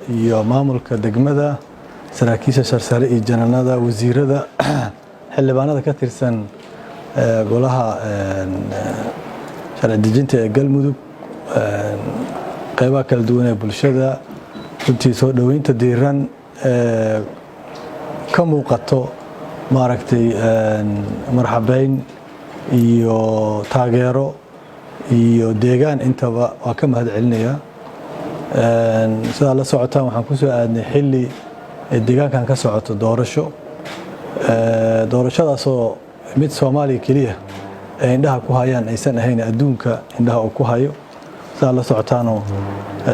iyo maamulka degmada, saraakiisha sarsare iyo jananada, wasiirada, xildhibaanada ka tirsan golaha sharci dejinta ee Galmudug, qeybaha kala duwan ee bulshada, runtii soo dhoweynta diiran ee ka muuqato, maaragtay, marxabeyn iyo taageero iyo deegaan intaba, waa ka mahad celinayaa. Sidaa la socotaan, waxaan ku soo aadnay xilli ay deegaankan ka socoto doorasho, doorashadaasoo mid Soomaaliya keliya ay indhaha ku hayaan aysan ahayn, adduunka indhaha uu ku hayo. Sidaa la socotaanoo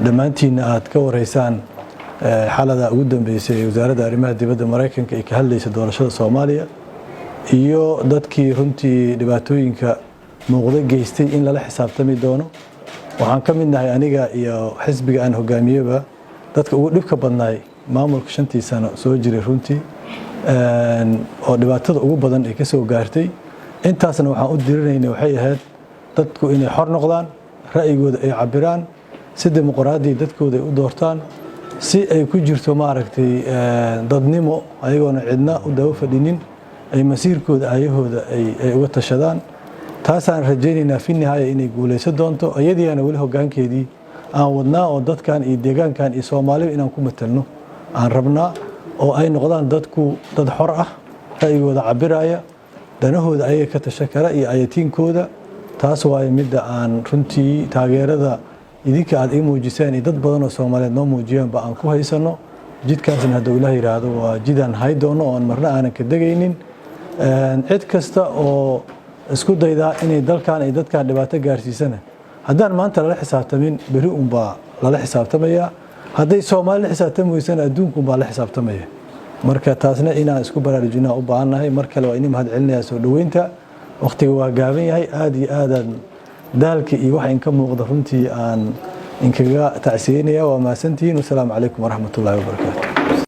dhammaantiinna aad ka wareysaan xalada ugu dambeysay ee Wasaaradda Arrimaha Dibadda Maraykanka ay ka hadlaysa doorashada Soomaaliya iyo dadkii runtii dhibaatooyinka muuqdo geystay in lala xisaabtami doono. Waxaan ka mid nahay, aniga iyo xisbiga aan hogaamiyeba, dadka ugu dhibka badnaay maamulka 5-tii sano soo jiray runtii, oo dhibaatada ugu badan ay ka soo gaartay. Intaasna waxaan u dirinaynay waxay ahayd dadku inay xor noqdaan, ra'yigooda ay cabiraan, si dimuqraadi dadkooda ay u doortaan, si ay ku jirto, maaragtay, dadnimo, ayagoona cidna u daba fadhinin, ay masiirkooda, aayahooda ay uga tashadaan. Taasaan rajaynaynaa fi nihaaya inay guulaysan doonto. Iyadiiana weli hoggaankeedii aan wadnaa, oo dadkan iyo deegaankan iyo Soomaalida inaan ku matelno aan rabnaa, oo ay noqdaan dadku dad xor ah, ra'yigooda cabiraya, danahooda ayaga ka tashan kara iyo ayatiinkooda. Taas waaye midda aan runtii taageerada idinka aad ii muujiseen iyo dad badan oo Soomaaliyeed noo muujiyeenba aan ku haysano. Jidkaasna, hadduu Ilaah yidhaahdo, waa jidaan hay doono oo aan marna aanan ka degaynin. Cid kasta oo isku daydaa inay dalkan iyo dadkan dhibaato gaarsiisana, haddaan maanta lala xisaabtamin, beri unbaa lala xisaabtamayaa. Hadday Soomaali la xisaabtami weysana, adduunka unbaa la xisaabtamaya. Marka taasna inaan isku baraarujinaa u baahannahay. Mar kale waa idin mahad celinayaa soo dhoweynta. Waqtiga waa gaaban yahay, aada iyo aadaan daalka iyo waxa inka muuqda runtii aan inkaga tacsiyeynaya. Waa mahadsantihiin. Wasalaamu calaykum waraxmatullaahi wabarakaatu.